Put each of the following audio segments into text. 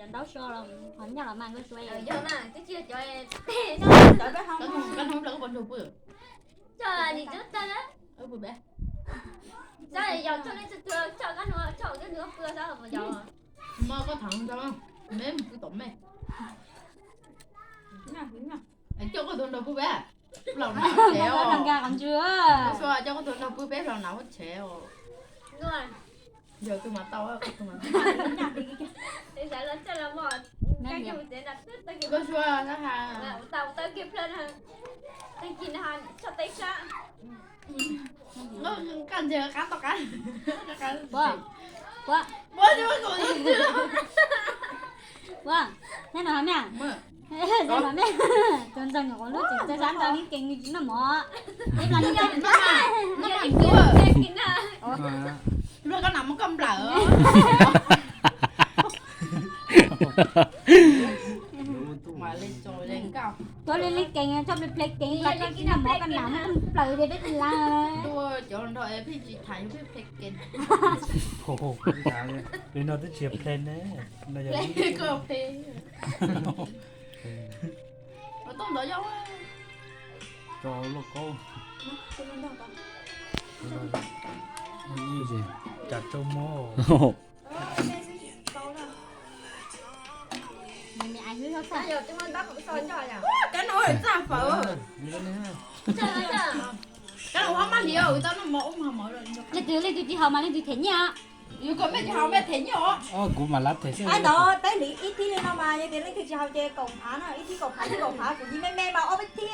Ntaub so los ho nyaj los mas nkauj sua. Yog na, twb tsis yog cov, cov peb hau. Koj hnub nplog koj puas nrog pw? Coj nim twb tag na. Pw peb. Coj yog coj nej tug coj koj hnub coj koj hnub pw xwb puas yog? Mog koj tham ntau, meb mus pw tom mej. Coj koj tus nrog pw peb. Plaub na, coj koj tus nrog pw peb plaub na, ua tsev os. Yog tus mas tau, tus mas tau. Nkauj sua, nkauj sua, nkauj sua. Ua, ua, ua, neb no mej, tus ntxawg nyuam qhuav lub tseem txawj sab ntau li kees li tsis noj mov. Ib plag noj mov, luag koj nam muab koj nplawm. Tuav li li kees, txhob ple ple kees, ib plag koj tsis noj mov koj nam muab koj nplawm ces peb tsis lav. Cov nrog peb tsis tham peb ple kees. Li no twb tsis yog ple ne. Ple koj ple. Ua tau ntov yog tso loj kaub. Cas tsau mob. Kab no txaj fawm. Kab no maj li tau noj mov ub mov. Leej twg leej twg tsis haus mas leej twg them nyiaj. Yus kom mej tsis haus mej them nyiaj os. Kuv mam lav them xwb. Ntawd peb hliv ib thib li no mas yog tias leej twg tsis haus ces kaum phav no, ib thib kaum phav, ib thib kaum phav, kuv li me me mas ob peb thib.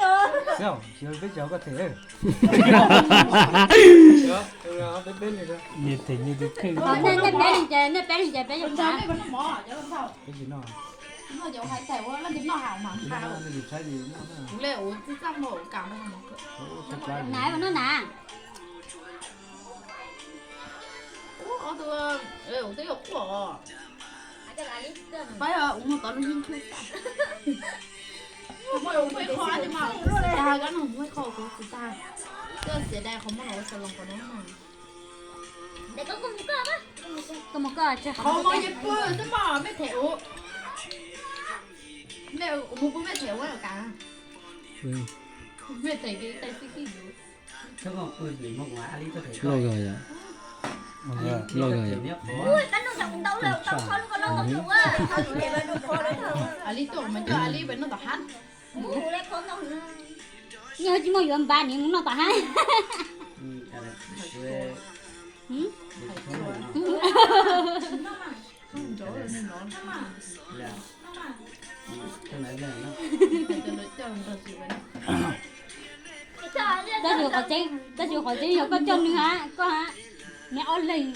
Xwb, tsis peb tsis haus koj them. Nias them nyiaj tus kheej. Nej peb leeg ces, nej peb leeg ces peb yuav peb tsis noj. Kuv le ua txaj muag ua kam na. Nab ua noj na. Ua, ua twb yuav quaj os. Pab ua muag tod lub yeeb tshub xwb. Ua muag ua qhov tag, kab noog muag qhov kuv tsis tag. Twb xiav dai qhov muag los ua xav loos qhov no. Qhov muag yeej pw xwb mas mej them ua. Mej ua mus pw mej them ua los kam. Mej them kev tais xib kij. Loj kawg yom. Loj kawg yom. Li tuaj mas coj Ali pem noj tom hab. Nws tsis muaj yuav npab nws mus noj tom hab. Tab sis qhov tseeb, tab sis qhov tseeb yog koj coj nws hab, koj hab. Neb ob leeg.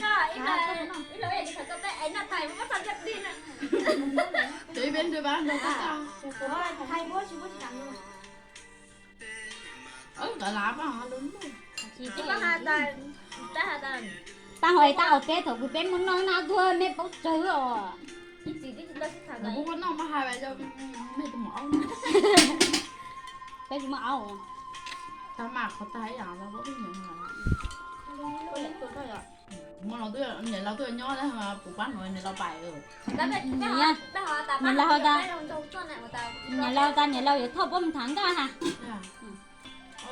Tab hov es tab hov peb thaum kuv peb muaj noj nab tuag mej paub tsawg os. Peb tsis muaj aub. Niam laus twb nyob puv pab no niam laus pais. Niam laus tas, niam laus tas niam laus yuav thauj puab mus tham nkauj ha.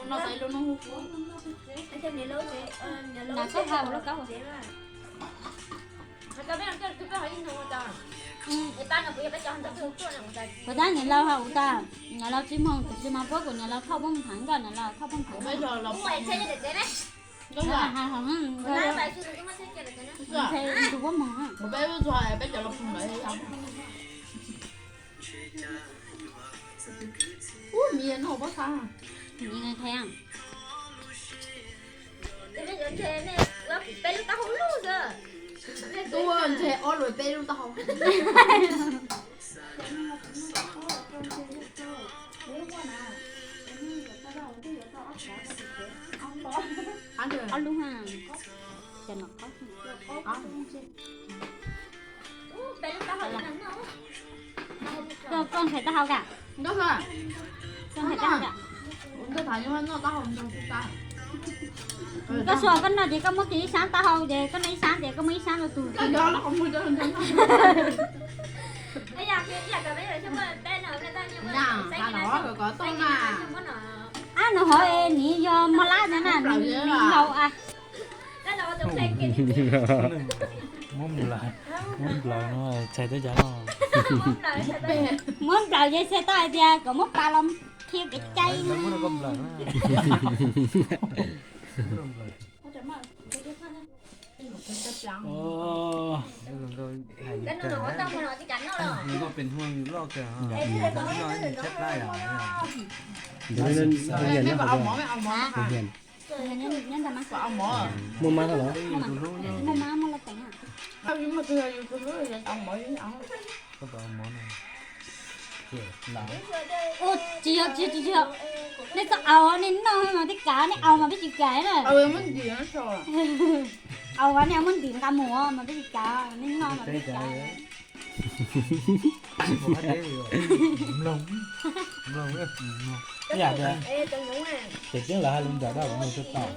Lam koj ha ua lub kab. Puas tab niam laus ha ua tas, niam laus tsis moog tam sim mas puab kuas niam laus thauj puab mus tham nkauj, niam laus thauj puab mus tham nkauj. Tus puab moog. Tus ntshe ob lub peb lub taub hau. Ob lub ha. Koj, koj nqhis taub hau kam? Koj nqhis taub hau kam? Koj suav koj noj ces koj muab kiag ib sab taub hau ces koj noj ib sab ces koj muab ib sab rau tus. Koj noj, koj noj, koj noj. Ab, no hov es nws yog mos lab ntawd na, nws nkaus a. Muab nplaws, muab nplaws no txhais teb chaws no. Muab nplaws ces txhais tau hais tias kom muab pas los qhia kev cai. Muaj mab lawm los? Muaj mab muaj laj teev. Tsis yog, tsis yog, tsis yog, tsis yog. Nej txhob aus, nej noj mas peb kav, nej aus mas peb tsis kav na. Aus mas nej muab ntim nqa mus mas peb tsis kav, nej noj mas peb kav. Ib yam tias, ces tib lawv hais lus nram dab kuv mloog tsis tau.